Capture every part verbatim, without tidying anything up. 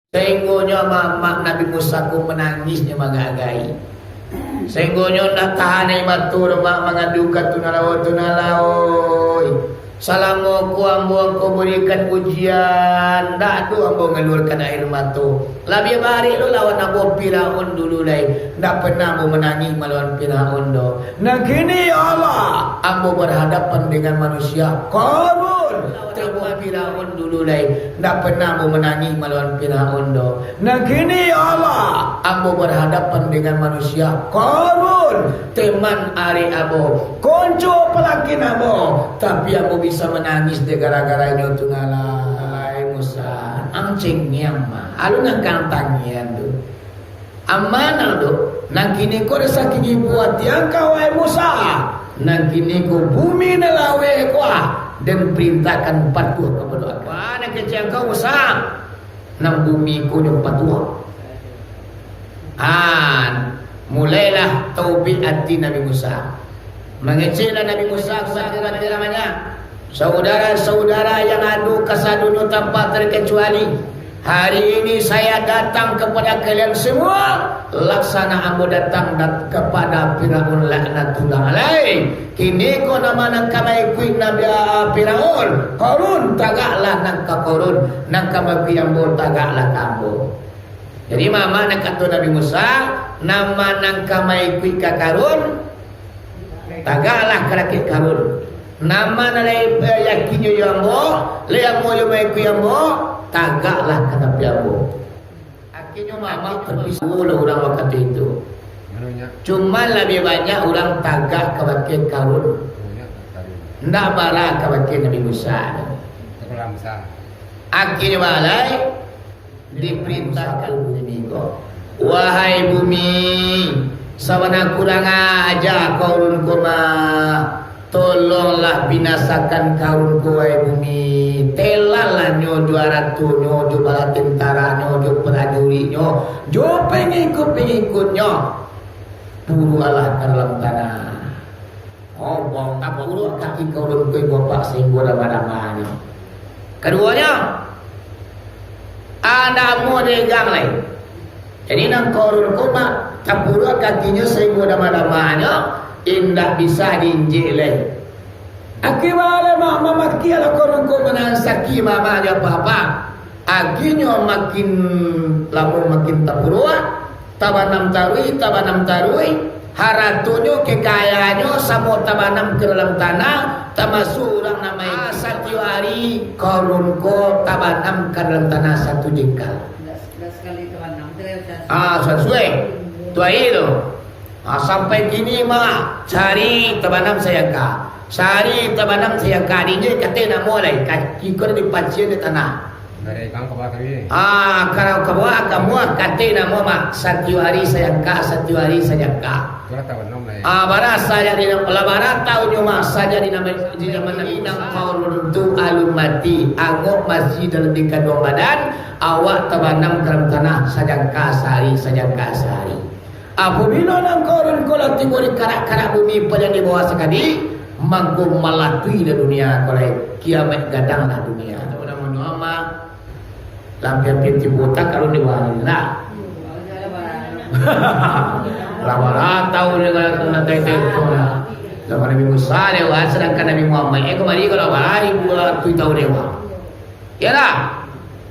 Sainggonyo mamak Nabi Musa ko manangih nyo manggagai. Sainggonyo ndak tahan aia mato doh, Mak, mangadu ka Tuna Lawo, "Tuna Lawo, oi, salamo ko ambo Angkau barikan ujian, ndak doh ambo ngaluarkan aia mato. Labiah barek lo lawan ambo Firaun dulu lai, ndak pernah ambo manangih malawan Firaun doh. Nan kini, ya Allah, ambo barhadapan dengan manusia Qarun." Lawan ambo Firaun dulu lai, ndak pernah ambo manangih malawan Firaun doh. Nan kini, ya Allah, ambo barhadapan dengan manusia Qarun, teman arek ambo, konco palakin ambo, tapi ambo bisa manangih dek gara-gara inyo tu, ngalah. Wahai Musa, ang cengiang mah, alun ang kantangian tu. Amanah tu, nan kini ko disakik ibu ati angkau, wahai Musa. Nan kini ko bumi nan laweh ko, ah, den perintahkan patuah kapado angkau. Wah, nan kecek angkau, Musa. Nan bumi ko nyo patuah. Ah, mulailah taubik ati Nabi Musa. Mangeceklah Nabi Musa, Musa kira-kira banyak. Saudara-saudara yang ado kasadonyo tanpa terkecuali, hari ini saya datang kepada kalian semua, laksana ambo datang dat-, kepada Firaun laknatullah alaih. Kini ko nan ma nan ka maikuik Nabi, ah, Firaun, Qarun, tagaklah nan ka Qarun, nan ka maikuik ambo, tagaklah ka ambo. Jadi, ma nan kato Nabi Musa, nan ma nan ka maikuik ka Qarun, tagaklah ka dakek Qarun. Nan ma nan lai, eh, yakinnyo jo ambo, lai ambo jo maikuik ambo, tagaklah ka tapi ambo. Akhirnyo mamak tapisah lah urang wakatu itu. Cuman labiah banyak urang tagak ka bakeh Qarun. Ndak bara ka bakeh Nabi Musa. Akhirnyo balai, diperintahkan bumi ko, "Wahai bumi, sabana kurang aja Qarun ko mah, tolonglah binasakan Qarun ko, wahai bumi. Telanlah nyo jo aratonyo, jo bala tentananyo, jo prajuritnyo, jo pangikuik-pangikuiknyo. Puruaklah ka dalam tanah." Oh, bang, tapuruak kaki Qarun ko, ibu bapak, sainggo dama-damanyo. Kaduonyo, ndak amuah diegang lai. Jadi, nan Qarun ko, mak, tapuruak kakinyo sainggo dama-damanyo, indak bisa diinjek lai. Akibat lai, mak, mamakialah Qarun ko, manansaki mamak jo bapak. Agihnyo makin lamo makin tapuruak, tabanam taruih, tabanam taruih, haratonyo, kekayaannyo samo tabanam ka dalam tanah, tamasuak urang nan ma-, ah, satiok ari Qarun ko tabanam ka dalam tanah satu jengkal. Ah, sasuai. Tu aia tu. Ah, sampai kini mah, sahari tabanam sajangka. Sahari tabanam sajangka, diinjek kateh namo lai, kaki ko dipanciang di tanah. Dari ikang ka bawah tadi. Ah, kalau ka bawah, ka bawah, kateh namo mah, satiok ari sajangka, satiok ari sajangka. Itulah tabanam lai. Ah, bara sajak di, lah bara tahunnyo mah, sajak di zaman, di zaman Nabi Musa. Nan Qarun tu alun mati, angok masih dalam di kanduang badan, awak tabanam ka dalam tanah sajangka sahari, sajangka sahari. Apabilo nan Qarun ko lah tibo di karak-karak bumi paliang di bawah sakali, mangko malatuilah dunia ko lai, kiamaik gadanglah dunia. Mudah-mudahan mah, lampiang-lampiang tibo tak kalau di bawah ni lah. Lah bara tahu dia kalau tu nanti itu lah. Zaman Nabi Musa lewat, sedangkan Nabi Muhammad, eh, kamari kalau bara ribu ratus tahun lewat. Iyolah.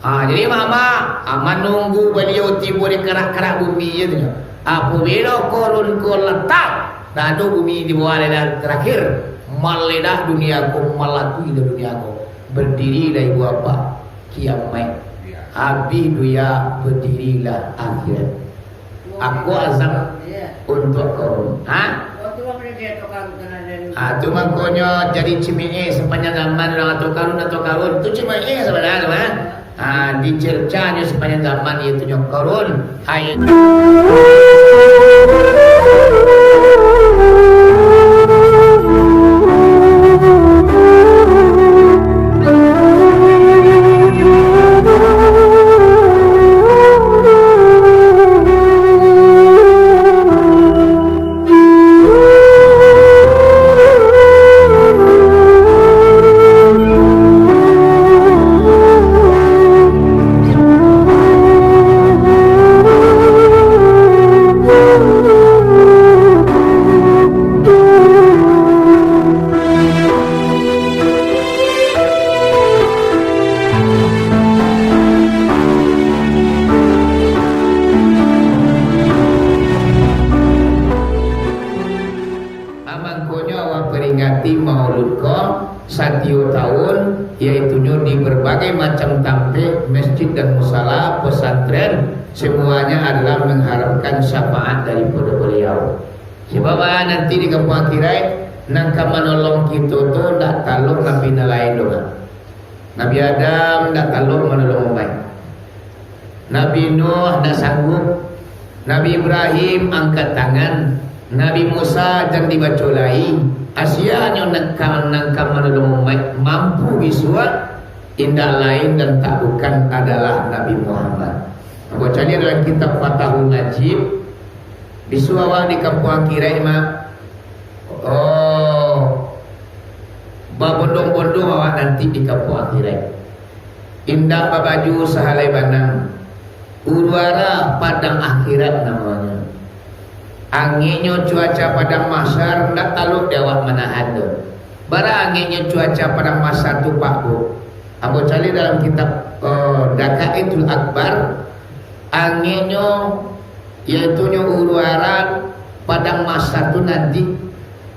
Ha, jadi, mama, ha, manunggu baliau tibo di karak-karak bumi, yo tu nyo. Apabilo Qarun ko latak, dado bumi di bawah ledak terakhir, maledak dunia ko, malatuilah dunia ko. Berdirilah ibu bapa, kiamaik. Abih dunia, berdirilah akhirat. Aku azab untuak Qarun. Ha? Ah, tu mangkonyo jadi cimik sapanjang zaman urang atau Qarun, atau Qarun. Tu cimik sabananyo, ha? Ah, dicercanyo sapanjang zaman, iyotu nyo Qarun. Hai. macam tampek, masjid dan musala, pesantren, semuanya adalah mengharapkan syafaat daripada beliau. Sebab, ah, nanti di kampuang akhirat, nan ka manolong kito tu ndak talok nabi nan lain doh, Mak. Nabi Adam ndak talok manolong umaik. Nabi Nuh ndak sanggup. Nabi Ibrahim angkat tangan. Nabi Musa jan dibaco lai. Asianyo nan ka, nan ka manolong umaik mampu bisuak, indak lain dan tak bukan adalah Nabi Muhammad. Ambo caliak dalam kitab Fathul Majid, bisuak awak di kampuang akhirat, Mak. Oh, babondong-bondong awak nanti di kampuang akhirat. Indak babaju sahalai banang. Huru-hara padang akhirat namonyo. Angeknyo cuaca padang mahsyar ndak talok di awak manahan tu. Bara angeknyo cuaca padang mahsyar tu, Pak, Bu? Ambo caliak dalam kitab, eh, Daqaiqul Akbar. Angeknyo, yaitunyo huru-hara padang mahsyar tu nanti,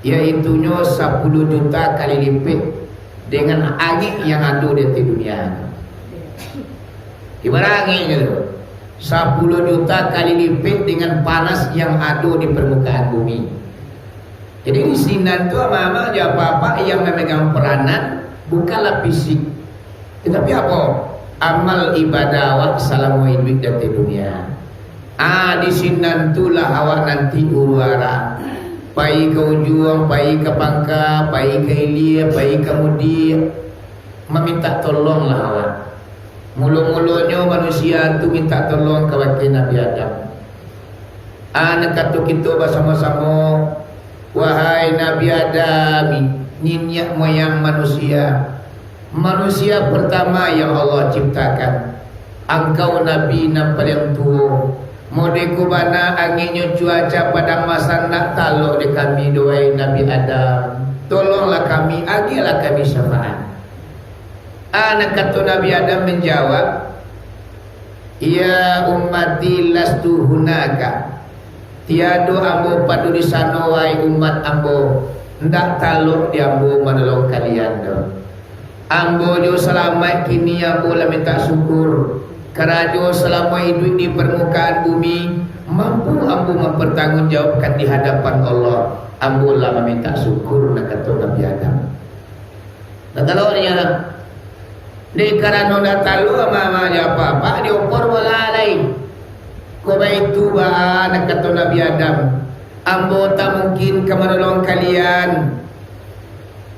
yaitunyo sapuluah juta kali lipek dengan angek yang ado di ateh dunia. Ibarat angeknyo tu, sapuluah juta kali lipek dengan panas yang ado di permukaan bumi. Jadi, di sinan tu, amak-amak jo apak-apak yang mamegang peranan, bukanlah fisik. Tetapi apo? Amal ibadah awak salamo iduik di ateh dunia. Ah, di sinan tu lah awak nanti huru-hara. Pai ka ujuang, pai ka pangka, pai ka ilia, pai ka mudiak. Mamintak tolong lah awak. Mulo-mulonyo manusia tu mintak tolong kabake Nabi Adam. Ah, nan kato kito basamo-samo, "Wahai Nabi Adam, niniak moyang manusia, manusia pertama yang Allah ciptakan, angkau Nabi nan paliang tuo. Modeko bana angeknyo cuaca padang mahsyar ndak talok di kami doh, wahai Nabi Adam. Tolonglah kami, agiahlah kami syafaat." Ah, nan kato Nabi Adam manjawab, "Ya ummati, lastu hunaka. Tiado ambo pado di sano, wahai umat ambo. Ndak talok di ambo manolong kalian doh. Ambo jo salamaik kini, ambo lah mintak syukur. Karajo salamo iduik di parmukaan bumi, mampu ambo mampartanggungjawabkan di hadapan Allah. Ambo lah mamintak syukur," nan kato Nabi Adam. Ndak talok dek inyo tu. Dek karano ndak talok, amak-amak jo apak-apak, diopor bola lai. Kok baitu baa, nan kato Nabi Adam, "Ambo tak mungkin ka manolong kalian."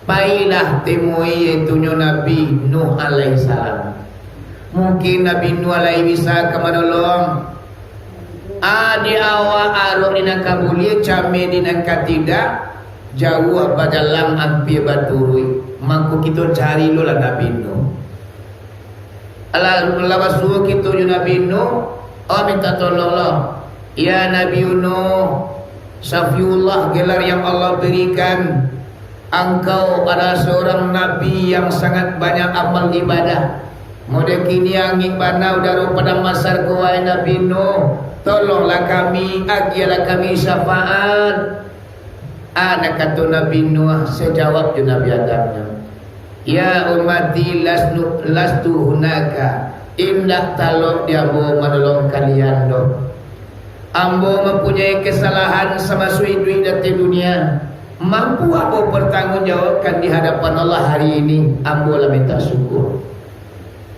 Pailah temui, yaitunyo Nabi Nuh alaihissalam. Mungkin Nabi Nuh lai bisa ka manolong. Adi awak arok di nan ka buliah, cameh di nan ka tidak, jauah bajalang ampia baturuik. Mangko kito cari lo lah Nabi Nuh. Alah, lah basuo kito jo Nabi Nuh, awak minta tolong lo. Ya Nabi Nuh, Safiullah gelar yang Allah berikan, Angkau adalah seorang nabi yang sangat banyak amal ibadah. Model kini angin bana udaro padang mahsyar ko, wahai Nabi Nuh, tolonglah kami, agiahlah kami syafaat. Ah, nan kato Nabi Nuh, sajawab jo Nabi Adam nyo, "Ya ummati, lasnu-, lastu hunaka, indak talok di ambo manolong kalian doh. Ambo mampunyai kesalahan samasuak iduik di ateh dunia. Mampu ambo partanggungjawabkan di hadapan Allah hari ini, ambo lah mintak syukur."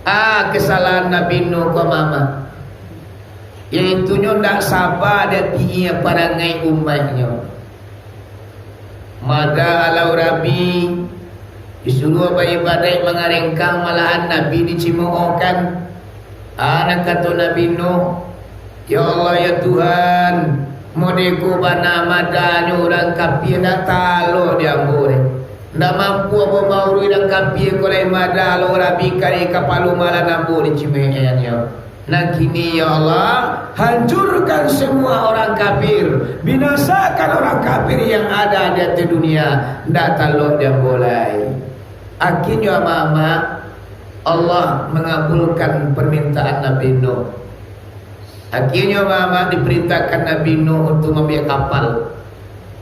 Ah, kesalahan Nabi Nuh ko, amak-amak, yaitunyo ndak saba dek parangai umaiknyo. Mada alau Rabi, disuruah baibadaik mangarengkang, malahan Nabi dicimookkan. Ah, nan kato Nabi Nuh, "Ya Allah, ya Tuhan, modeko bana madanyo urang kapia ndak talok di ambo deh. Ndak mampu ambo mauruih urang kapia ko lai, mada alau Rabi kari kapalo, malahan ambo dicimookannyo." Nah kini, ya Allah, hancurkan semua orang kafir, binasakan orang kafir yang ada di atas dunia, ndak talok di ambo lai. Akhirnyo, amak-amak, Allah mengabulkan permintaan Nabi Nuh. Akhirnyo, amak-amak, diperintahkan Nabi Nuh untuk mambuek kapal.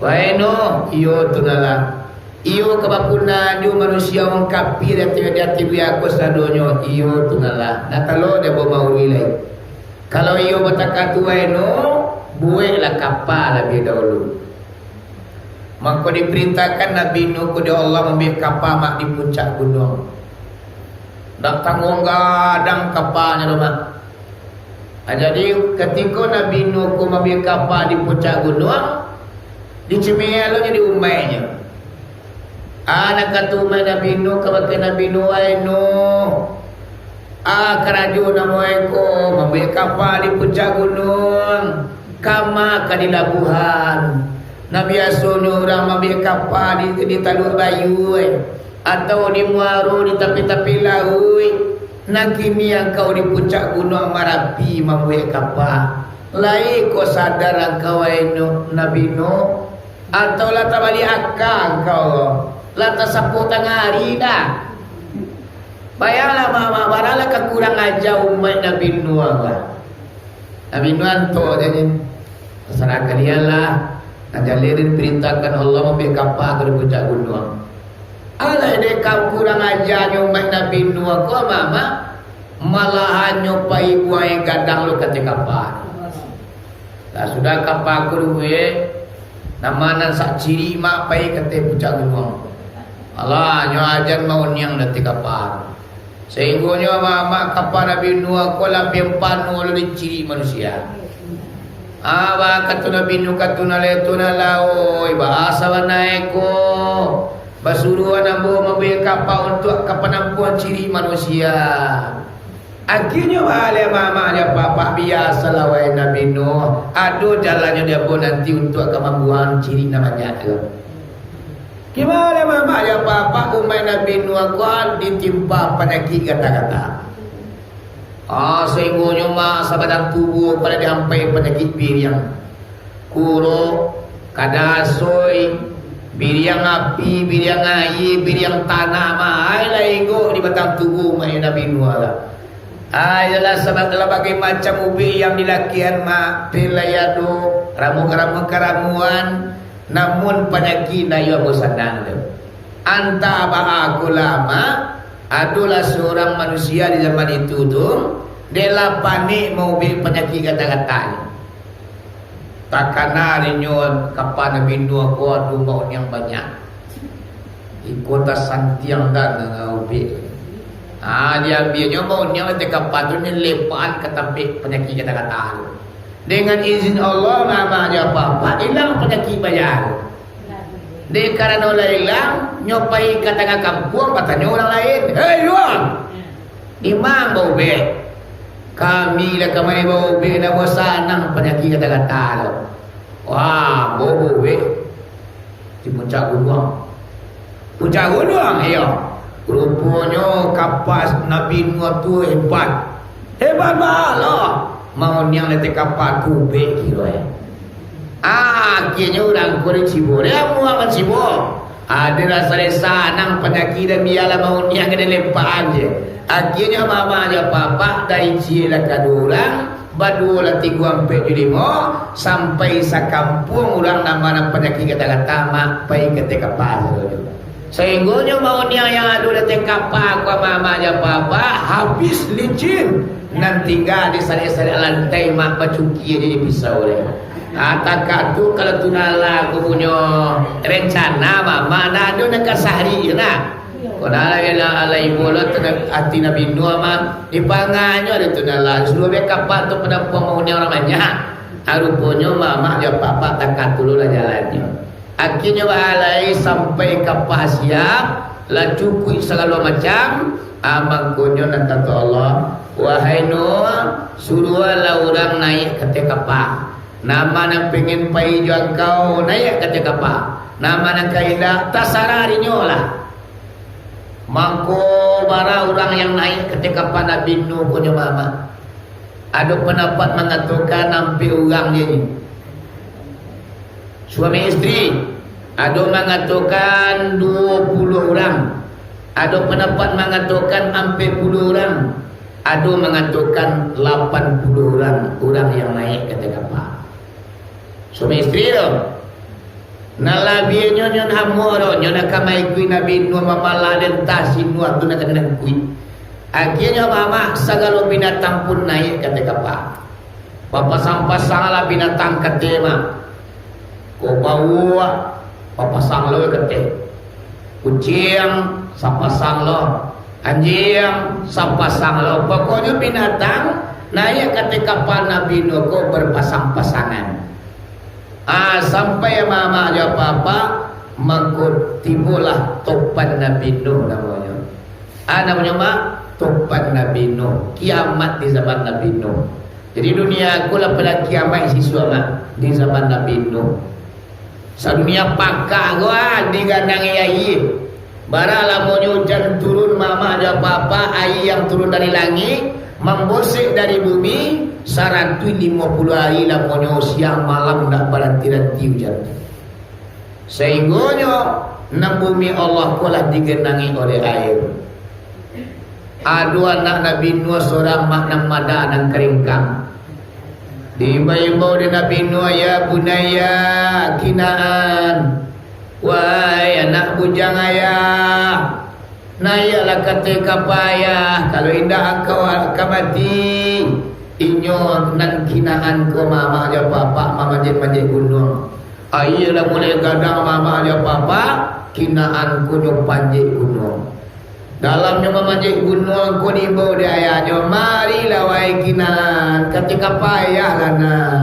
Wahai Nuh, iyo tu nalah. Iyo ka bapunah jo manusia urang kafir di ateh, di ateh dunia ko sadonyo, iyo tu nan lah. Nak talo dek Abu Mawardi lai. Kalau iyo bataka tu, wahai Nuh, buweklah kapa labiah dahulu. Mako diparintahkan Nabi Nuh ko dek Allah mambuwek kapa mak di puncak gunuang. Ndak tangguang gadang kapanyo tu, mak. Nah, jadi, katiko Nabi Nuh ko mambuwek kapa di puncak gunuang, dicimik lo nyo dek umaiknyo. Ah, nan kato umaik Nabi Nuh kabake Nabi Nuh, "Wahai Nuh, ah, karajo nan muwai ko mambuwek kapa di puncak gunuang, kama ka di labuahan. Nan biasonyo urang mambuwek kapa di, di Taluak Bayua, atau di muaro di tapi-tapi lauik. Nan kini angkau di puncak gunuang Marapi mambuwek kapa. Lai ko sadar angkau, wahai Nuh, Nabi Nuh? Atau lah tabaliak aka angkau? Lah tasapuik tangah ari dah?" Bayanglah, mak, mak, baralah ka kurang aja umaik Nabi Nuh, bah. Nabi Nuh antok je ni. Tasarah kalian lah. Nan jaleh diparintahkan Allah mambuwek kapa ka di puncak gunuang. Alah dek ka kurang ajanyo umaik Nabi Nuh ko, mak, mak. Malahannyo pai buwai gadang lo ka ateh kapa. Lah sudah kapa ko dibuwek, nama nan sak cirik mak pai ka ateh puncak gunuang. Alah, nyo ajan mauniang di ateh kapa. Sainggonyo mak, mak, kapa Nabi Nuh ko lah pian panuah lo dicirik manusia. Ah, baa kato Nabi Nuh, kato nan lai tu nan lah, oi, baa sabana ko? Basuruah ambo mambuwek kapa untuak ka panampuan cirik manusia. Akhirnyo baa lai mak, mak, jo apak-apak, biasolah wahai Nabi Nuh, ado jalannyo di ambo nanti untuak ka mambuang cirik nan banyak tu. Kima lai mak, mak, jo apak-apak, umaik Nabi Nuh ko ditimpa panyakik gata-gata. Ah, sainggonyo mak sabatang tubuah ko lah diampai panyakik biriang. Kurok, kada asoi, biriang api, biriang aia, biriang tanah, mak, ai lah inggok di batang tubuah umaik Nabi Nuh lah. Ah, iyolah, sabab lah bagai macam ubek yang dilakian mak, pil lai ado, ramuan-ramuan karamuan, namun panyakik ndak iyo ambo sanang tu. Antah baa ko lah mak, adolah surang manusia di zaman itu tu, dek lah panek maubek panyakik gata-gatanyo. Takana dinyo kapa Nabi Nuh ko ado mauniang banyak. Iko tasantiang dah nan ubek. Ah, diambianyo mauniang di ateh kapa tu, nyo lepakan ka tampek panyakik gata-gata tu. Dengan izin Allah, mak, mak, jo apak-apak, ilang panyakik baliau. Dek karano lah ilang, nyo pai ka tangah kampuang, batanyo urang lain, "Hei, urang! Di ma baubek?" "Kami lah kamari baubek, ndak ambo sanang panyakik gata-gata tu." "Wah, ambo baubek di puncak gunuang." "Puncak gunuang?" "Iyo." Ruponyo kapa Nabi Nuh tu hebat. Hebat baa lo. Mauniang di ateh kapa tu ubek kiro e. Ah, akhirnyo urang ko dicibo. Dek amuah mancibo. Ado rasa-rasa sanang panyakik, dan bialah mauniang ka dilepakan je. Akhirnyo mama jo papa dari ciek lah kaduo urang, baduo lah tigo ampek jo limo, sampai sakampuang urang nan ma nan panyakik gata-gata mak pai ka ateh kapa sadonyo. Sainggonyo mauniang yang ado di ateh kapa ko mama jo papa habis licin, nan tingga di salek-salek lantai mak bacukia jadi pisau deh. Ah, takah tu kalau tu nan lah aku punyo rencana, mama, nak ado nak ka sahari je nak. Kok nak lagi lah alai bola tu nak ati Nabi Nuh mah, dipangannyo deh tu nan lah. Suruah be kapal tu panampuang mauniang urang banyak. Ah, ruponyo mama jo papa takah tu lah jalannyo. Akhirnyo baalai sampai kapal siap, lah cukuik sagalo macam, ah, mangkonyo nan kato Allah, "Wahai Nuh, suruahlah urang naiak ka ateh kapal. Nan ma nan pengen pai jo angkau, naiak ka ateh kapal. Nan ma nan ka indak, tasarah dinyo lah." Mangko bara urang yang naiak ka ateh kapal Nabi Nuh ko nyo mama. Ado pandapat mangatokan ampek urang je ni. Suami istri, ado mangatokan duo puluah urang. Ado pandapat mangatokan ampek puluah urang. Ado mangatokan lapan puluah urang, urang yang naiak ka ateh kapal. Suami istri tu. Nan labiahnyo nyo namo ro, nyo nak ka maikuik Nabi Nuh, mamalah den tah si Nuh tu nak ka den ikuik. Akhianyo mamak sagalo binatang pun naiak ka ateh kapa. Bapasang-pasanglah binatang ka ateh mah. Ko bauak, bapasang lo ka ateh. Kuciang, sapasang lo. Anjiang, sapasang lo. Pokoknyo binatang naiak ka ateh kapa Nabi Nuh ko barpasang-pasangan. Ah, sampai mamak jo bapak, mangko tibolah topan Nabi Nuh namonyo. Ah, namonyo mak, topan Nabi Nuh. Kiamat di zaman Nabi Nuh. Jadi dunia ko lah pada kiamat sisuak mak, di zaman Nabi Nuh. Sadunia pakak ko, ah, diganangi aia. Bara lamonyo ujan turun mamak jo bapak, aia yang turun dari langik, mambosek dari bumi, saratuih limo puluah ari lamonyo siang malam ndak baranti-ranti ujan tu. Sainggonyo nan bumi Allah ko lah diganangi oleh aia. Ado anak Nabi Nuh sorang mak nan madah nan karingkang. Diimbau-imbau dek Nabi Nuh, "Ya bunayya Kinaan, wahai anak bujang ayah, naiaklah ka ateh kapa ayah, kalau indak angkau akan mati." Inyo nan Kinaan ko mamak jo bapak mamanjek-manjek gunuang. Aia lah mulai gadang mamak jo bapak, Kinaan ko nyo panjek gunuang. Dalamnyo mamanjek gunuang ko diimbau dek ayahnyo, "Marilah, wahai Kinaan, ka ateh kapa ayah lah nak."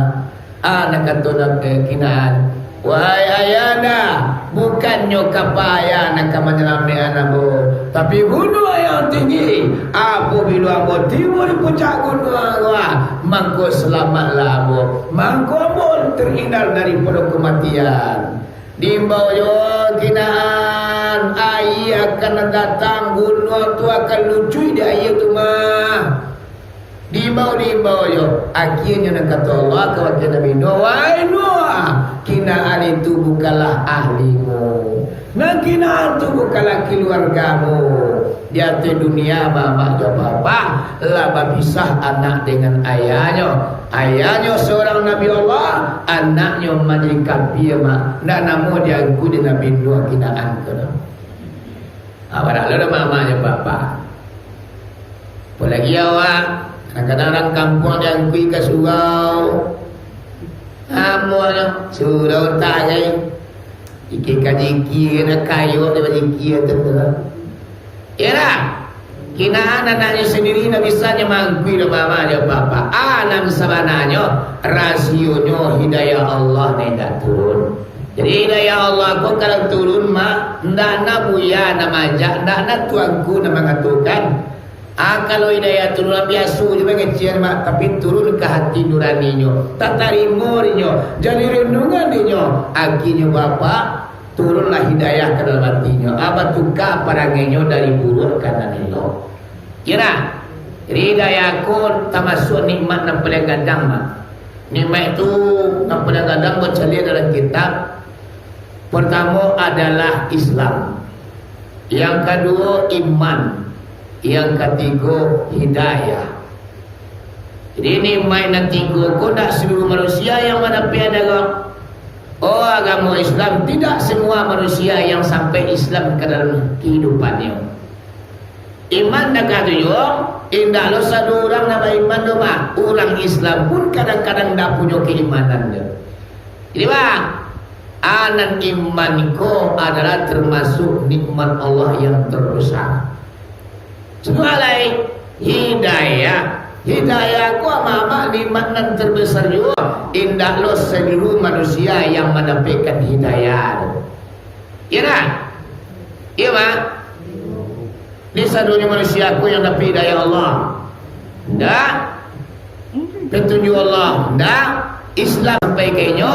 Ah, nan kato Kinaan, "Wahai ayahanda, bukannyo kapa ayah nan ka manyalamaik anak ambo, tapi gunuang yang tinggi. Apabilo ambo tibo di puncak gunuang tu, ah, mangko salamatlah ambo. Mangko ambo terhindar daripado kamatian." Diimbau jo Kinaan, aia akan datang, gunuang tu akan lucuik di aia tu mah. Diimbau, diimbau jo. Akhianyo nan kato Allah kabake Nabi Nuh, "Wahai Nuh, Kinaan itu bukanlah ahlimu. Nan Kinaan tu bukanlah kaluargamu." Di ateh dunia, mamak jo bapak lah bapisah anak dengan ayahnyo. Ayahnyo sorang Nabi Allah, anaknyo manjadi kapia, mak. Ndak namuah diangkui dek Nabi Nuh Kinaan ko doh. Ah, baralo doh mamak jo bapak. Apolai awak, kadang-kadang urang kampuang diangkui ka surau. Amuah doh, surau tagai. Jikir ka jikir, nak kayo dek bajikir tu. Iyo lah. Kinaan anaknyo sandiri ndak bisa nyo mangkui doh mamak jo bapak. Alam sabananyo, rasionyo hidayah Allah nan indak turun. Jadi hidayah Allah ko kalau turun, mak, ndak na buya nan maajak, ndak na tuanku nan mangatokan. Ah, kalau hidayah turun, biaso jo mangecek, mak, tapi turun ka hati nuraninyo, tatarimo dinyo, jadi renungan dinyo, akhirnyo bapak turunlah hidayah ka dalam hatinyo, ah, batuka parangainyo dari buruak ka nan elok. Iyo ndak? Jadi hidayah ko tamasuak nikmat nan paliang gadang, mak. Nikmat tu nan paliang gadang bacaliak dalam kitab. Pertamo adalah Islam. Yang kaduo iman. Yang katigo hidayah. Jadi nikmat nan tigo ko dak seluruh manusia yang mandapek ado. Oh, agamo Islam, tidak semua manusia yang sampai Islam ka dalam kehidupannyo. Iman dakah tu juo, indak lo sado urang nan baiman doh, Bang. Urang Islam pun kadang-kadang ndak punyo keimanan doh. Jadi, Bang, anan iman ko adalah termasuk nikmat Allah yang terbesar. Saduo lai, hidayah. Hidayah ko amak-amak nikmat nan terbesar juo. Indak lo seluruh manusia yang mandapekkan hidayah tu. Iyo ndak? Iyo, Bang? Di sadonyo manusia ko yang dapek hidayah Allah? Ndak. Petunjuk Allah? Ndak. Islam sampai ka inyo?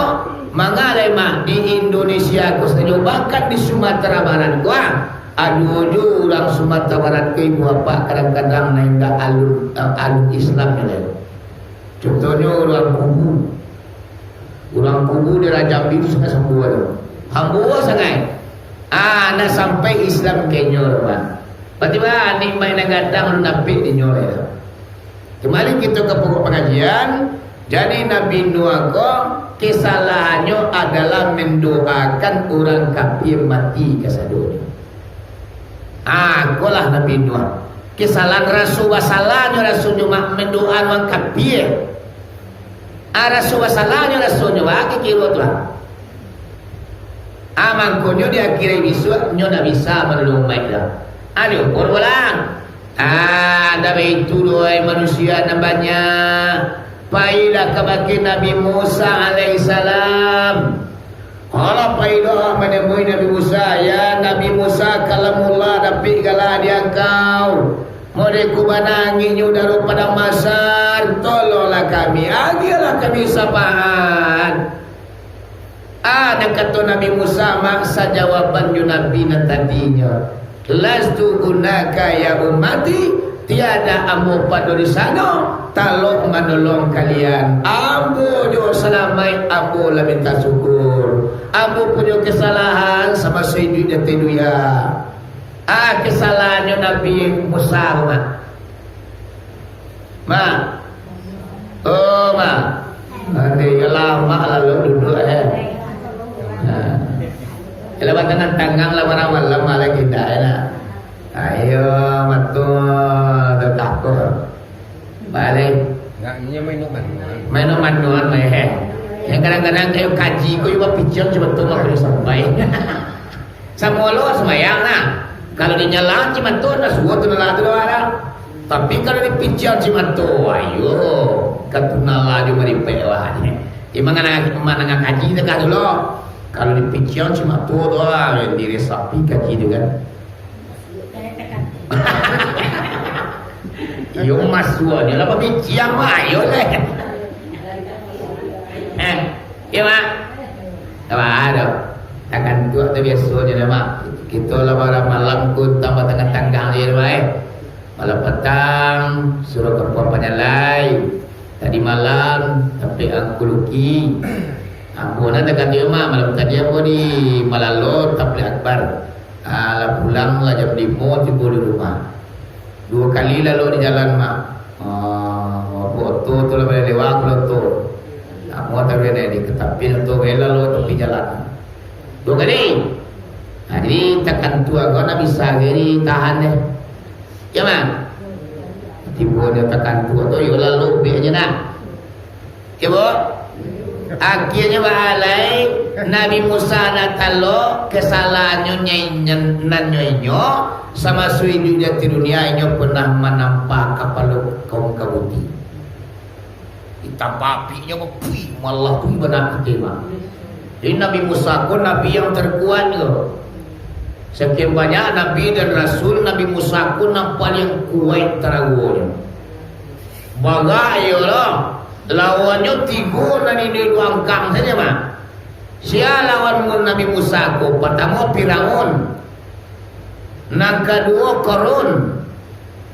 Manga lai, Mak, di Indonesia ko sajo, bahkan di Sumatera Barat ko, ah, ado juo urang Sumatera Barat ko, ibu bapak, kadang-kadang nan indak alun, eh, alun Islam nyo lai. Contohnyo urang Kubu. Urang Kubu daerah Jambi tu sangaik sambua tu. Sambua sangaik. Ah, ndak sampai Islam ka inyo tu, Bang. Berarti, Bang, nikmat nan gadang alun dapek di inyo lai tu. Kembali kito ka pokok pangajian, Jadi, Nabi Nuh ko, kesalahannyo adalah mandoakan urang kafir mati kasadonyo. Ah, ikolah Nabi Nuh. Kesalahan raso basalahnyo, rasonyo ma-, mandoakan urang kafir. Ah, raso basalahnyo, rasonyo, baa kiro tu lah. Ah, mangkonyo di akhir bisuak, nyo ndak bisa manolong umaik tu. Ah, diukur pulang. Ah, ndak baitu doh, wahai manusia nan banyak. Pailah kabake Nabi Musa alaihissalam. Alah, pailah manemui Nabi Musa. Ya Nabi Musa, kalamullah, dapek galah di angkau. Modeh ko bana anginnyo udaro padang Masar, tolonglah kami, agiahlah kami syafaat. Ah, nan kato Nabi Musa, mak sajawaban jo Nabi nan tadinyo, "Lastu hunaka ya ummati, tiada ambo pado di sano, talok manolong kalian. Ambo jo salamaik, ambo lah minta syukur. Ambo punyo kesalahan samaso iduik di ateh dunia." Ah, kesalahannyo Nabi Musa, mak. Mak. Oh, mak. Nanti iyolah, mak lalu duduk, eh. Nah. Kalau batangah tanggang lah, malam-malam malah kita, ya, nak. Ayo, matul, tu takut. Balik. Nak, inyo mainok manuan. Mainok manuan, eh. Yang kadang-kadang kayo kaji ko, iyo bapician cuma tu, mak, sampai. Samo lo sumbayang, nah. Kalau di nyalang cimato, nah, suo tu lah tu lah. Tapi kalau di pician cimato, ayo, katunala jo maripek wah. Emang anak, emang anak kaji takah tu lo. Kalau di pician cimato tu lah, yang diresapi kaji tu kan. Iyo, masuaknyo lah babiciang, ayo lah. Eh, iyo, Mak. Apa ado? Takantuak tu biaso je lah, Mak. Kito lah malam-malam kuntang batangah tanggang je lah, eh. Malam patang, suruah kampuang Panyalai. Tadi malam, tampek Angku Luki. Ambo nan takantuak, Mak. Malam tadi ambo di Malalo, tampek Akbar. Ah, lah pulang lah jam limo tibo di rumah. Duo kali lalu di jalan, Mak. Ah, oto tu lah baleh lewat pulo tu. Nak muat tapi nak di ketapi tu, bela lo tepi jalan. Duo kali. Nah, jadi takantuak ko nak bisa gari tahan deh. Ya, Mak? Tibo dia takantuak tu, yo lalu biaknya nak. Ibo, akhirnyo baalai Nabi Musa nak talok, kesalahannyo nyai-, nan nyo inyo, samaso iduik di ateh dunia, inyo pernah manampa kapalo kaum kabuti. Ditampa apiknyo, bapui, malah pui bana kutembak. Jadi Nabi Musa ko nabi yang terkuat ko. Sekian banyak nabi dan rasul, Nabi Musa ko nan paliang kuaik taragonyo. Bagak iyo lo. Lawannyo tigo nan indak diangkang sajo, Mak. Sia lawan Nabi Musa ko? Partamo Firaun. Nan kaduo Korun.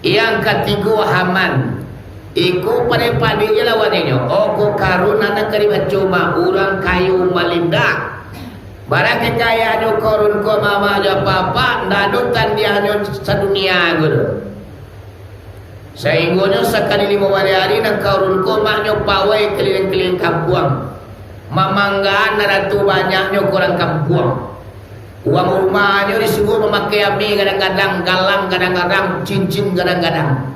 Yang katigo Haman. Iko padek-padek je lawan inyo. Oh, ko Karun anak ka dibaco, Mak, urang kayo malindak. Bara kekayaannyo Korun ko, mamak jo apak-apak, ndak ado tandiahnyo sadunia ko doh. Sainggonyo sakali limo baleh ari nan Korun ko maknyo pawai kaliliang-kaliliang kampuang, mamanggaan arato banyaknyo ka urang kampuang. Uang rumahnyo disuruah mamakai ameh gadang-gadang, galang gadang-gadang, cincin gadang-gadang.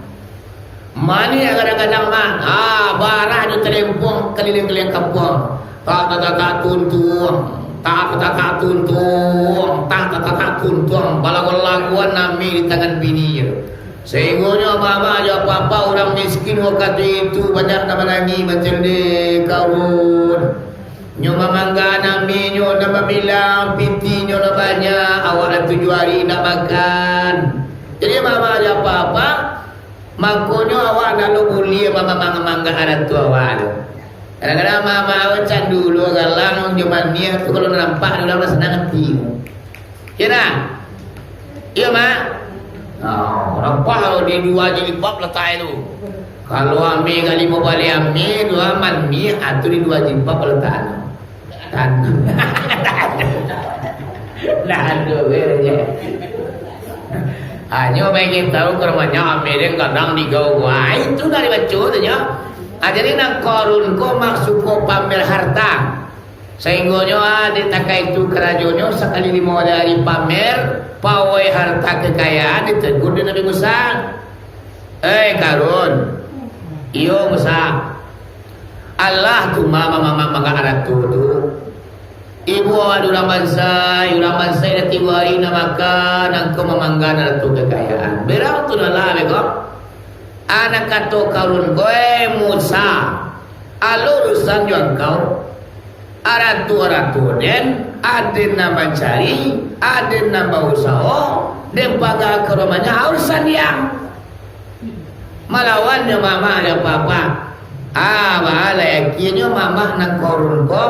Maniak gadang-gadang mah, ha, barah jo talempuang kaliliang-kaliliang kampuang. Tak, tak, tak, tak, tuntuang. Tak, tak, tak, tak, tuntuang. Tak, tak, tak, tak, tuntuang. Balagu-laguan ameh di tangan bininyo. Sainggonyo mamak jo apak-apak urang miskin wakatu itu banyak nan manangih macam de Karun. Nyo mamanggaan amenyo, nan babilang pitinyo nan banyak, awak lah tujuah ari indak makan. Jadi mamak jo apak-apak, makonyo awak ndak lo buliah mamang-, mamanggaan arato awak tu. Kadang-kadang mamak awak candu lo galang jo maniak tu, kalau nampak urang lah sanang ati. Iyo ndak? Iyo, Mak? Nah, nampak lo di duo jilbab latak tu. Kalau ameh ka limo baleh ameh, duo maniak, atau di duo jilbab latak. Tan-, ndak ado bedonyo. Hanyo main tahu ka rumahnya ameh den kadang digau. Wah, itu dari baco tu nyo. Ah, jadi nan Korun ko mak suko pamer harta. Sainggonyo, ah, dek takah itu karajonyo sakali limo ari pamer, pawai harta kekayaan ditegur dek Nabi Musa. "Eh, Korun." "Iyo, Musa." "Allah tu ma-, ma-, ma-, ma-, mangga arato tu. Ibu awak di urang bansai, urang bansai lah tigo ari nak makan, angkau mamangga arato kekayaan. Berang tu lah lah, beko." Anak kato Korun ko, "Eh, Musa, alo urusan jo angkau. Arato-arato den, aden nan mancari, aden nan bausaho, den paga ka rumahnya, urusan diang. Malawan jo mamak jo papa." Ah, baa lai, akienyo mamak nan Korun ko,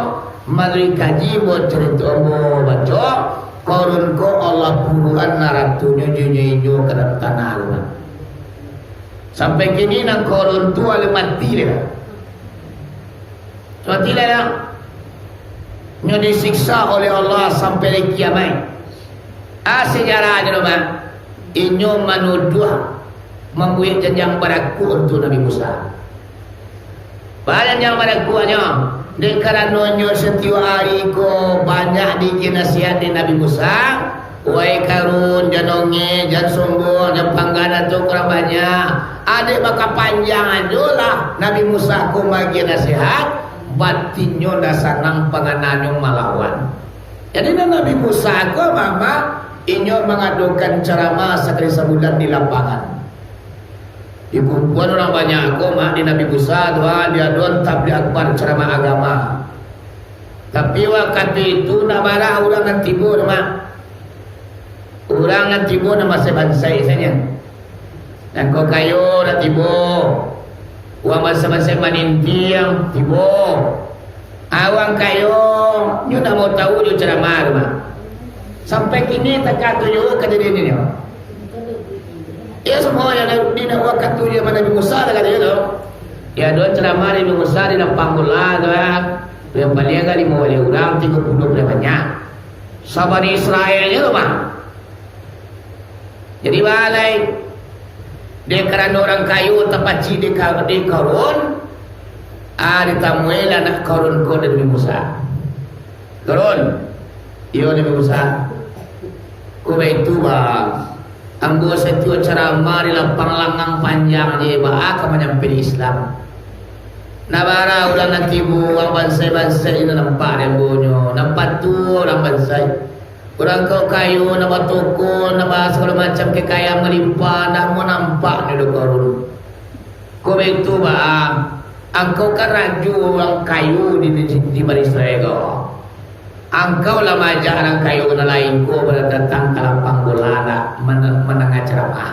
malalui kaji ambo carito ambo baco, Korun ko Allah puruan aratonyo jo inyo-inyo ka dalam tanah tu, Mak. Sampai kini nan Korun tu alun mati lai. Mati lai lah. Nyo disiksa oleh Allah sampai hari kiamaik. Ah, sejarah je lo, Mak. Inyo manuduah mambuek janjang barakuak untuak Nabi Musa. Baa janjang barakuaknyo? Dek karano inyo satiok ari ko banyak diagiah nasihat dek Nabi Musa, "Wai Korun, jan ongeh, jan sombong, jan pamerah tu kurang banyak. Dek bakapanjang ajo lah Nabi Musa ko maagiah nasihat, batinnyo ndak sanang pangananyo malawan." Jadi, nan Nabi Musa ko, mamak, inyo mangadokan caramah sakali sabulan di lapangan. Dikumpuan urang banyak ko, Mak, di Nabi Musa tu, ah, diadoan tabligh akbar, caramah agama. Tapi wakatu itu ndak bara urang nan tibo tu, Mak. Urang nan tibo nan bansaik-bansaik sajo. Nan ko kayo lah tibo. Urang bansaik-bansaik manintiang tibo. Urang kayo, nyo ndak mau tahu jo caramah tu, Mak. Sampai kini takah tu juo kajadian ini, Mak. Iyo, semua yang di wakatu zaman Nabi Musa lah kato tu. Iyo, ado caramah Nabi Musa di lapang bola tu, ah. Yang paling agak limo baleh urang, tigo puluah baleh banyak. Sa-Bani Israel je tu, Mak. Jadi, baa lai, dek karano urang kayo tapacik dek Ka-, dek Korun, ah, ditamuilah anak Korun ko dek Nabi Musa. "Korun." "Iyo, Nabi Musa." "Kok baitu, Bang. Ambo satiok caramah di lapang langang panjang je, baa ka manyampai Islam? Ndak bara urang nan tibo, urang bansaik-bansaik indak nampak dek ambo nyo, nan patuah urang bansaik. Urang ko kayo, nan batoko, nan ba-, sagalo macam kekayaan malimpah, ndak mau nampak nyo doh Korun. Kok baitu, Bang, angkau kan rajo urang kayo di, di, di Bani Israel ko. Angkau lah maajak urang kayo nan lain ko badatang ka lapang bola, ndak mana-, mandanga caramah."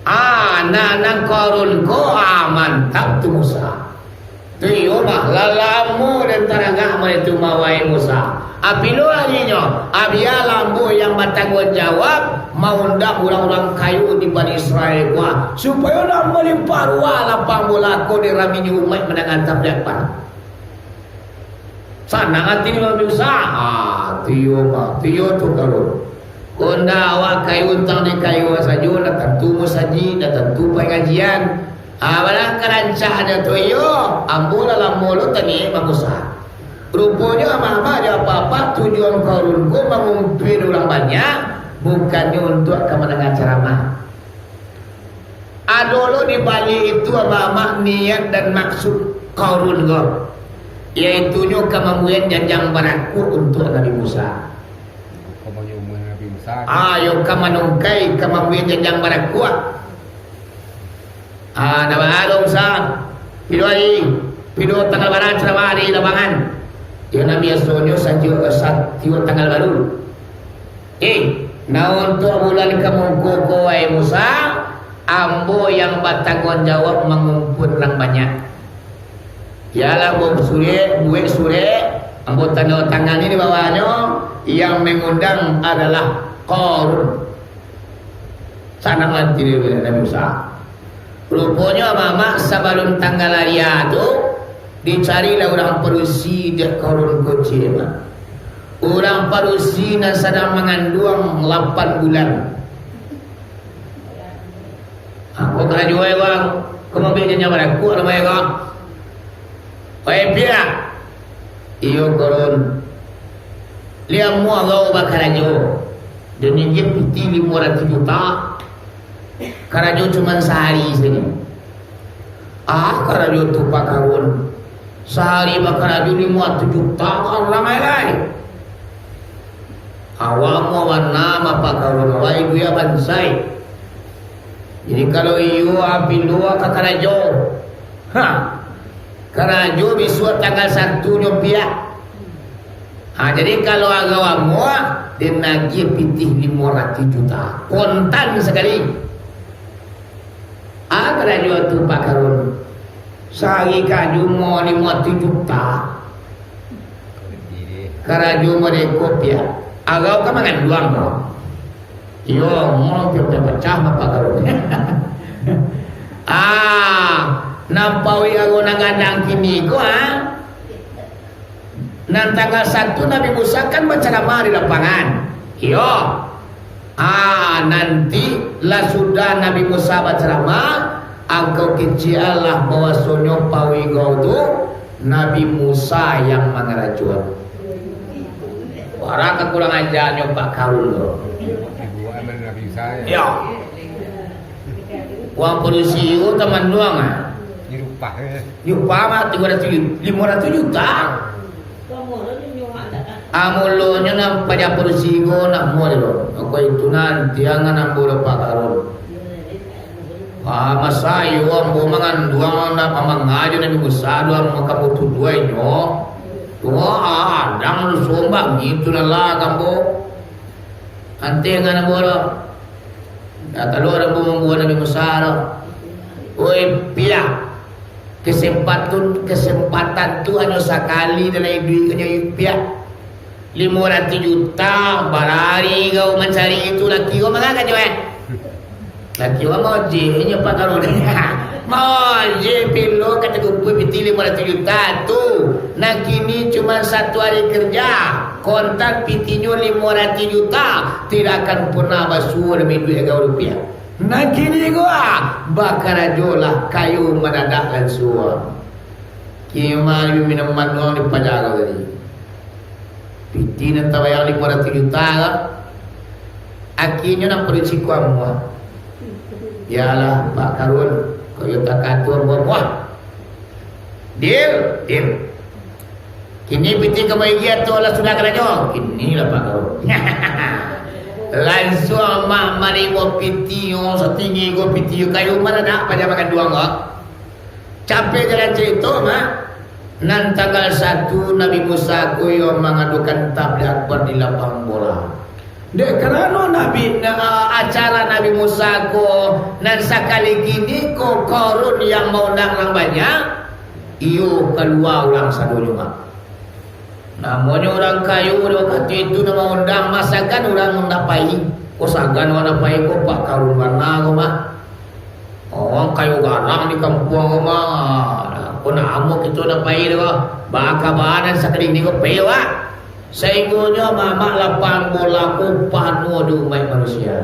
Ah, nan, nan Korun ko, ah, mantap tu Musa. Tu iyo mah, lah lamo den taragak maitu mawai Musa. Apilo arinyo, ah, bialah ambo yang batangguang jawab maundang urang-urang kayo di Bani Israel ko, ah, supayo nan malimpah ruah lapang bola ko dek raminyo umaik mandanga tabligh akbar. Sanang ati Nabi Musa. Ah, tu iyo mah, tu iyo tu Korun. Kok ndak awak kayo untang di kayo sajo, ndak tantu musajik, ndak tantu pangajian. Ah, balah karancaknyo tu iyo, ambo lah lamo lo taniaik mangusaha. Ruponyo amak-amak jo apak-apak tujuan Korun ko mangumpuian urang banyak, bukannyo untuak ka mandanga caramah. Ado lo di baliak itu, amak-amak, niat dan maksud Korun ko, yaitunyo ka mambuek janjang barakuak untuak Nabi Musa. Ka mambuek Nabi Musa. Ah, yo ka manungkai, ka mambuek janjang barakuak. Ah, ndak baa lo Musa. Pido ari, pido tanggal bara caramah di lapangan. Yo, nan biasonyo satiok, satiok tanggal baru. Eh, nah, untuak bulan ka muko ko, wahai Musa, ambo yang batangguang jawab mangumpuan urang banyak. Iyolah, ambo surek, buek surek, ambo tando tangani di bawahnyo, yang mangundang adalah Korun. Sanang ati dek Nabi Musa. Ruponyo, amak-amak, sabalun tanggal ari tu, dicarilah urang padusi dek Korun ko ciek, Mak. Urang padusi nan sadang manganduang lapan bulan. Apo karajo urang? Ka maambiak janjang barakuak lah, bae ko. Wai, Piak. Iyo, Karun. Lai amuah agau bakarajo. Dek nyo pitih limo ratuih juta. Karajo cuman sahari sajo. Ah, karajo tu, Pak Karun. Sahari bakarajo limo ratuih juta, kan ramai lai. Awak amuah bana, Pak Karun, awak iduik bansai. Jadi, kalau iyo, apilo ka karajo. Ha. Karajo bisuak tanggal satu nyo, Piak. Ha, jadi, kalau agau amuah, den agiah pitih limo ratuih juta. Kontan sakali. Ah, karajo tu, Pak Karun. Sahari karajo mo limo ratuih juta. Karajo mo dek ko, Piak. Agau ka manganduang ko. Iyo, mo Piak pacah, Pak Karun. Ah, nan pauik agau nan gadang kini ko, ah. Nan tanggal satu Nabi Musa kan bacaramah di lapangan. Iyo. Ah, nanti lah sudah Nabi Musa bacaramah, angkau kecek lah bahwasonyo pauik agau tu Nabi Musa yang mangarajoan. Wara kakurang ajarnyo Pak Karun tu. Iyo. Uang padusi ko tamanduang, ah. Di upah, eh. Di upah mah tigo ratuih, limo ratuih juta. Ah, mulonyo nan paja padusi ko nak mua dulu. Mako itu nanti angan ambo dapat karun. Ah, masa iyo ambo manganduang nak mamangajo Nabi Musa, duang makabutuh duo inyo. Wah, adang lu sombang gitu lah lah kambo. Anteh angan ambo lo. Dah kaluar ambo mambuang Nabi Musa tu. Oi, Piak. Kesempatan, kesempatan tu hanyo sakali dalam iduik ko nyo, Piak. Limo ratuih juta, barari kau mancari itu laki kau mangaka jo, eh? Laki kau maojek nyo Pak Karun. Maojek pilo ka takupui pitih limo ratuih juta tu. Nan kini cuma satu hari kerja. Kontan pitihnyo limo ratuih juta, tidak akan pernah basuo dalam iduik agak rupiah. Nan kini ko, ah, bakarajolah kayo manadak lansuang. Kima yo minum manuang di pajago tadi. Pitih nan tabayar limo ratuih juta ko. Akinyo nan padusi ko amuah. Yalah, Pak Karun, koyo takatur buah-buah. Deal, deal. Kini pitih ka baigiah tu lah sudah karajo. Kini lah Pak Karun. Lansuang amak manarimo pitih, oh, satinggi ko pitih, kayo manadak paja manganduang ko. Capek jalan carito, Mak. Nan tanggal satu Nabi Musa ko iyo mangadokan tabligh akbar di lapang bola. Dek karano Nabi, na-, acara Nabi Musa ko nan sakali kini ko Korun yang maundang urang banyak, iyo kalua urang sadonyo, Mak. Namonyo urang kayo di wakatu itu nan maundang, masakan urang nan pai. Ko sagan urang nan pai ko Pak Karun bana ko, Mak. Urang kayo garang di kampuang ko, Mak. Ko namo kito nan pai tu ko. Baa kaba nan sakali ini ko pai, Pak. Sainggonyo mamak lapang bola ko panuah di umaik manusia.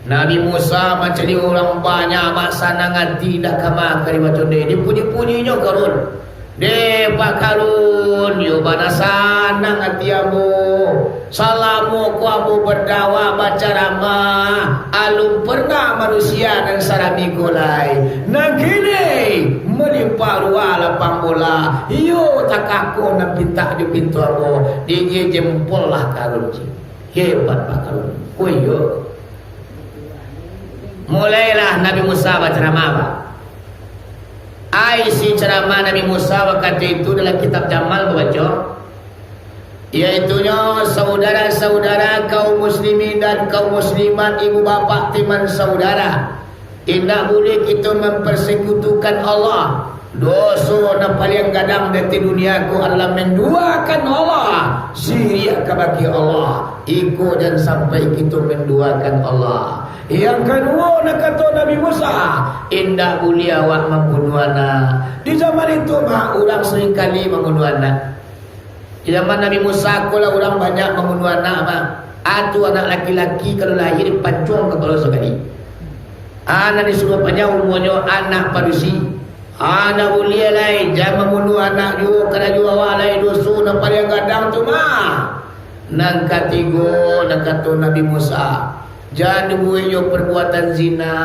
Nabi Musa mancaliak urang banyak, amat sanang ati, indak ka makan di bacondeh. Dipuji-pujinyo Karun. Deh, Pak Karun, yo bana sanang ati ambo. Salamo ko ambo badakwah, bacaramah, alun pernah manusia nan sarami ko lai. Nan kini, malimpah ruah lapang bola. Iyo, takako nan pintak jo pintu ambo. Dingin jempol lah Karun, cik. Hebat Pak Karun. Oh iyo. Mulailah Nabi Musa bacaramah, Pak. Ai, isi caramah Nabi Musa wakatu itu dalam kitab Jamal babaco, yaitunyo, saudara-saudara kaum muslimin dan kaum muslimat, ibu bapak, teman saudara, indak buliah kito mempersekutukan Allah. Doso nan paliang gadang di ateh dunia ko adalah manduakan Allah, siriak kabake Allah. Iko jan sampai kito manduakan Allah. Yang kaduo, nan kato Nabi Musa, indak buliah awak mambunuah anak. Di zaman itu, Mak, urang saringkali mambunuah anak. Di zaman Nabi Musa ko lah urang banyak mambunuah anak, Mak. Atu anak laki-laki kalau lahia dipancuang kapalo sakali. Anak disuruah panjang umurnyo, anak padusi. Anak buliah lai, jan mambunuah anak juo, karajo awak lai, doso nan paliang gadang tu mah. Nan katigo, nan kato Nabi Musa, jan dibuek jo perbuatan zina.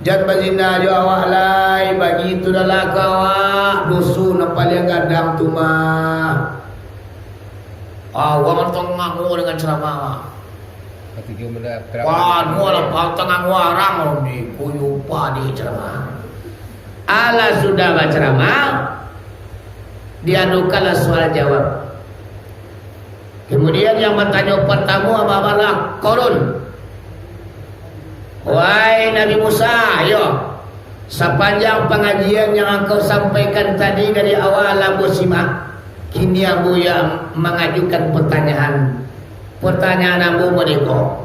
Jan bazina jo awak lai, bagi tu dah lah ka awak, doso nan paliang gadang tu mah. Awak tangah dengan ceramah. Katigo mula Wah, nu lah pantang anguarang ni, kuyu padi ceramah. Alah sudah baceramah, diadukanlah soal jawab. Kemudian yang bertanya pertama adalah Korun. Wahai Nabi Musa, yo, sapanjang pengajian yang engkau sampaikan tadi dari awal ambo simak, kini ambo yang mengajukan pertanyaan. Pertanyaan ambo mereka.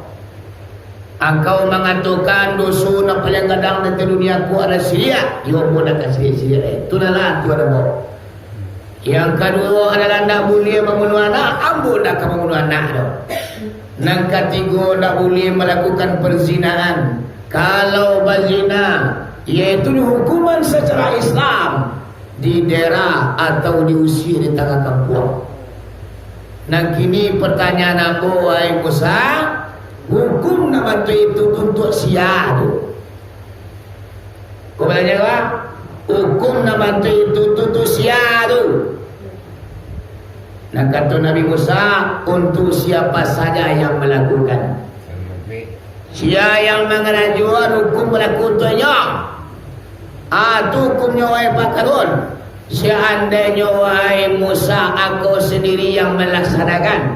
Angkau mangatokan doso nan paliang gadang di dunia ko adalah siriak. Iyo, ambo ndak ka siriak-siriak, eh. Tu lah, lah, tu ado ambo. Yang kaduo adalah ndak buliah mambunuah anak, ambo ndak ka mambunuah anak doh. Nan katigo, ndak buliah malakukan perzinaan. Kalau bazina, yaitu hukuman secara Islam, didera atau diusir di tangah kampuang. Nan kini pertanyaan ambo, wahai Musa, hukum nan bantuak itu untuak sia tu? Ko balanja, Pak? Hukum nan bantuak itu untuak sia tu? Nan kato Nabi Musa, untuk siapa saja yang melakukan. Sia yang mangarajoan, hukum balaku untuaknyo. Ah, tu hukumnyo, wahai Pak Karun. Seandainyo, wahai Musa, angkau sendiri yang melaksanakan,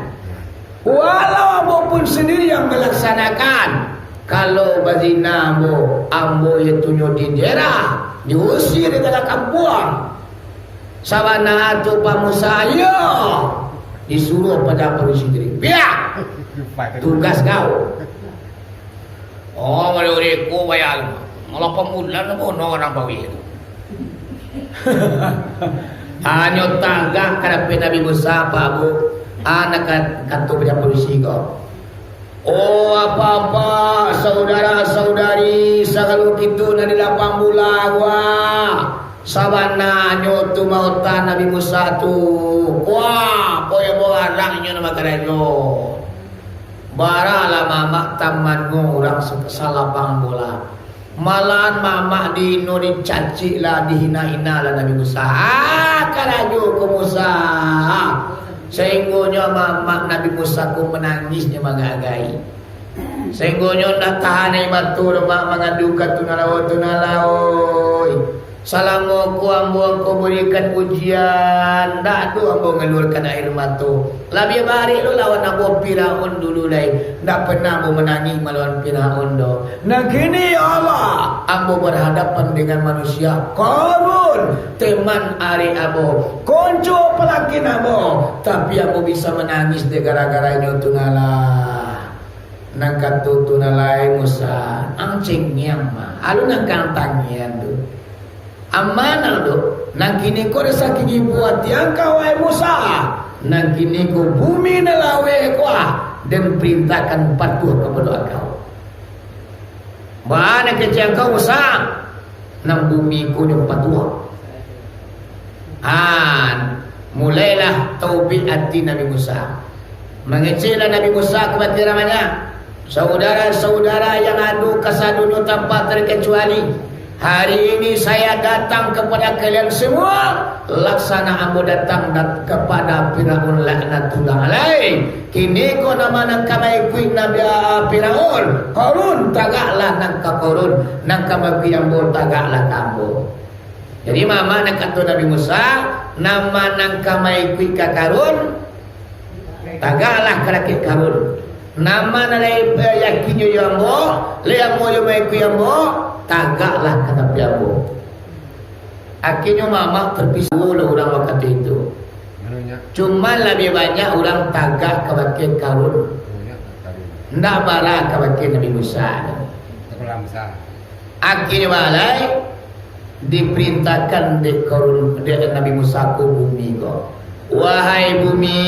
walau ambo pun sendiri yang melaksanakan, kalau bazina ambo, ambo itunyo didera, diusir dari kampuang. Sabana tu, Pak Musa, iyo, disuruah pado padusi tadi. Piak! Tugas kau. Oh, mulai uriko bayar. Lapan bulan lah bunuh urang bawih tu. Hanyo tagak ka dapek Nabi Musa, Pak Bu. Anak ka-, kato pado padusi ko. Oh, apak-apak, saudara-saudari, sagalo kito nan di lapang bulan, wah, sabananyo tu maota Nabi Musa tu. Wah, poyo borarangnyo nama karajo. Baralah mamak taman urang sa-, salapang bola. Malahan mamak dihino, dicacik lah, dihina-hina lah Nabi Musa. Ah, karajo ko Musa. Sainggonyo mamak Nabi Musa ko manangisnyo manggagai. Sainggonyo ndak tahan aia mato doh, mak, mangadu ka Tunalawo, Tunalawo. Salamo ko ambo Angkau barikan ujian, ndak doh ambo ngaluarkan aia mato. Labiah barek lo lawan ambo Firaun dulu lai. Ndak pernah ambo manangih malawan Firaun doh. Nah, kini, ya Allah, ambo barhadapan dengan manusia Korun, teman arek ambo, konco palakin ambo, tapi ambo bisa manangih dek gara-garanyo tu nah lah. Nan kato tu nah lai, Musa, ang cengiang mah, alun ang ka ang tangiang tu. Amanah tu, nan kini ko disakingi buah tiang ka wahai Musa, nan kini ko bumi nan laweh ko ah, den perintahkan patuah kapado angkau. Baa nan kecek angkau Musa, nan bumi ko nyo patuah. Ah, mulailah taubik ati Nabi Musa. Mangeceklah Nabi Musa ka bateh ramahnya. Saudara-saudara yang ado kasadonyo tanpa terkecuali, hari ini saya datang kepada kalian semua, laksana ambo datang dat-, kepada Firaun laknatullah alaih. Kini ko nama nan ka maikuik Nabi, ah, Firaun, Korun, tagaklah nan ka Korun, nan ka maikuik ambo, tagaklah ka ambo. Jadi, mamak nan kato Nabi Musa, nama nan ka maikuik ka Korun, tagaklah ka dakek Korun. Nama nan lai yakin jo ambo, lai ambo jo maikuik ambo, tagaklah ka tapi ambo. Akhirnyo mamak terpisah lo urang wakatu itu. Cuman labiah banyak urang tagak ka bakeh Korun. Ndak bara ka bakeh Nabi Musa. Akhirnyo balai diperintahkan dek Korun, dek Nabi Musa ko bumi ko. Wahai bumi,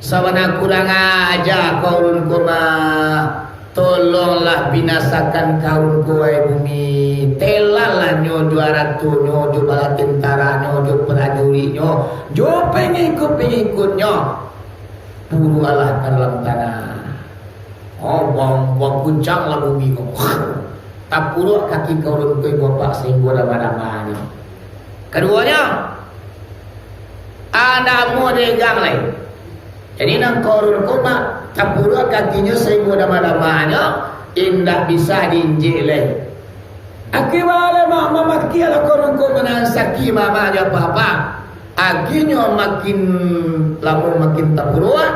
sabana kurang aja Korun ko mah. Tolonglah binasakan Korun ko, wahai bumi. Telalah nyo jo aratonyo, jo bala tentananyo, jo prajuritnyo, jo pangikuik-pangikuiknyo. Puruaklah ka dalam tanah. Oh, bang, baguncanglah bumi ko. Tapuruak kaki Korun ko, ibu bapak, sainggo dama-damanyo. Kaduonyo, ah, ndak amuah diregang lai. Jadi, nan Korun ko, mak, tapuruak kakinyo sainggo dama-damanyo, indak bisa diinjek lai. Aki bale, mak, mamakialah Korun ko manahan sakik, mama, jo apa-apa. Agihnyo makin lamo makin tapuruak,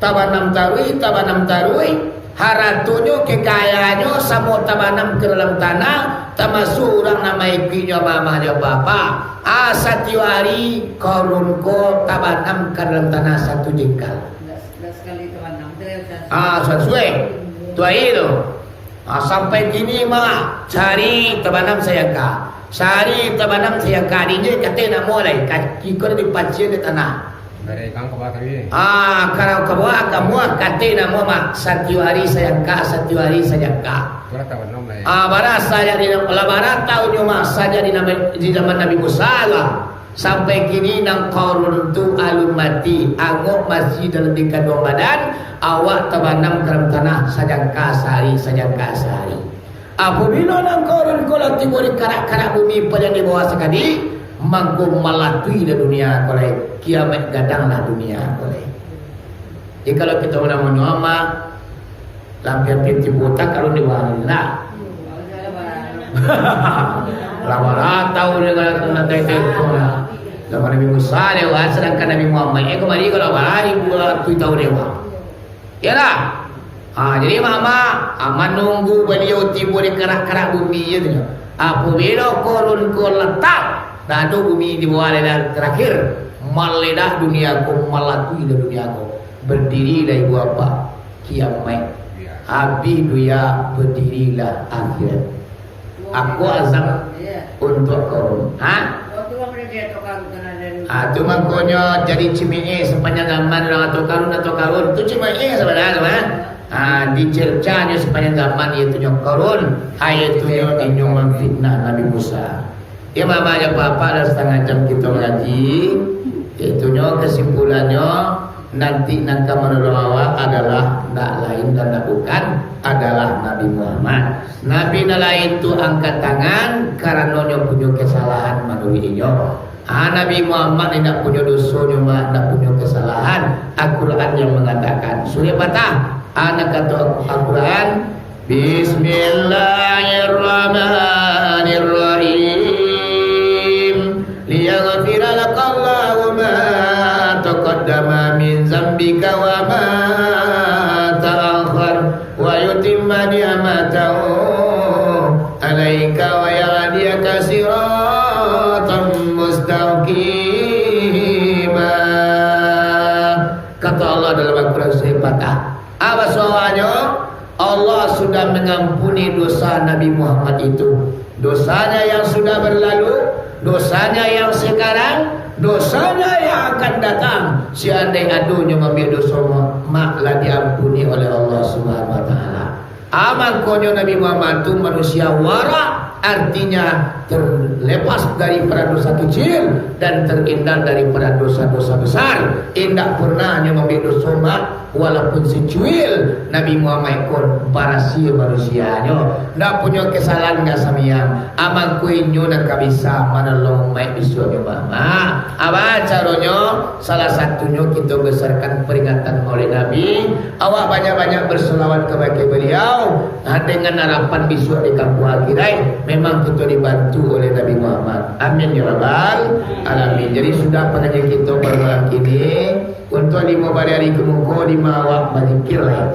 tabanam taruih, tabanam taruih, haratonyo, kekayaannyo samo tabanam ka dalam tanah, tamasuak urang nan maikuiknyo, mama, jo apa-apa. Ah, satiok ari Korun ko tabanam ka dalam tanah satu jengkal. Ah, sasuai. Tu aia tu. Ah, sampai kini, mak, sahari tabanam sajangka. Sahari tabanam sajangka, diinjek kateh ndak amuah lai, kaki ko dipacian di tanah. Dari kang ka bawah tadi. Ah, kalau ka bawah ka amuah, kateh ndak amuah, mak, satiok ari sajangka, satiok ari sajangka. Itulah tabanam lai. Ah, bara sajak di, lah bara taunnyo, mak, sajak di, di zaman Nabi Musa lah. Sampai kini nan Korun tu alun mati, angok masih dalam di kanduang badan, awak tabanam ka dalam tanah sajangka sahari, sajangka sahari. Apabilo nan Korun ko lah tibo di karak-karak bumi paliang di bawah sakali, mangko malatuilah dunia ko lai, kiamaik gadanglah dunia ko lai. Jadi, kalau kito namonyo amak, Lampiah-lampiah tibo tak kalau di wali lah. Lah bara tau dia kalau kena tete tu lah. Zaman Nabi Musa lewat, sedangkan Nabi Muhammad, eh, kamari kalau bara ibu lah tu tau dewa. Iyalah. Ha, jadi mama, ha, manunggu baliau tibo di karak-karak bumi je tu. Apabilo Korun ko latak, dado bumi di bawah ledak terakhir, maledak dunia ko, malatui dunia ko. Berdirilah ibu apak. Kiamaik. Abih dunia, badirilah akhirat. Aku azab untuak Korun. Ha? Ah, tu mangkonyo jadi cimi'ih sapanjang zaman urang atau Korun, atau Korun. Tu cimi'ih sabananyo, ha? Ah, dicercanyo sapanjang zaman, iaitunyo Korun, iaitunyo inyo mamfitnah Nabi Musa. Iyo, mama, jan papa lah, satangah jam kito ngaji. Itunyo kasimpulannyo, nanti nan ka manolong awak adalah ndak lain dan ndak bukan, adalah Nabi Muhammad. Nabi nan lain tu angkat tangan, karano nyo punyo kesalahan manuruik inyo. Ah, Nabi Muhammad ni ndak punyo doso, nyo mah ndak punyo kesalahan. Al-Quran yang mengatakan. Surah Fatah, ah, nan kato Al-Quran, Bismillahirrahmanirrahim. Liyaghfira laka Allahu ma taqaddama min dzambika wa ma ta'akhkhar, wa yutimma ni'matahu 'alaika wa yahdiyaka siratan mustaqima. Kata Allah dalam Al-Quran Surah Fatah. Apa suaranya? Allah sudah mengampuni dosa Nabi Muhammad itu. Dosanya yang sudah berlalu, dosanya yang sekarang, dosanya yang akan datang. Seandai adonyo mambuek doso, mak, lah diampuni oleh Allah Subhanahu wa Ta'ala. Ah, mangkonyo Nabi Muhammad tu manusia wara, artinya terlepas daripada dosa kecil dan terhindar daripada dosa-dosa besar. Indak pernah nyo mambuek doso, mak, walaupun secuil. Nabi Muhammad ko barasiah manusianyo, ndak punyo kesalahan ka samiang. Ah, mangko inyo nan ka bisa manolong umaik bisuaknyo, mak. Mak, apa caronyo? Salah satunyo kito besarkan peringatan Maulid Nabi. Awak banyak-banyak berselawat kabake beliau, ha, dengan harapan bisuak di kampuang akhirat, memang kito dibantu oleh Nabi Muhammad. Amin ya rabbal alamin. Jadi, sudah pangajian kito pada malam kini, untuak limo baleh ari ka muko, limo awak bazikir lah.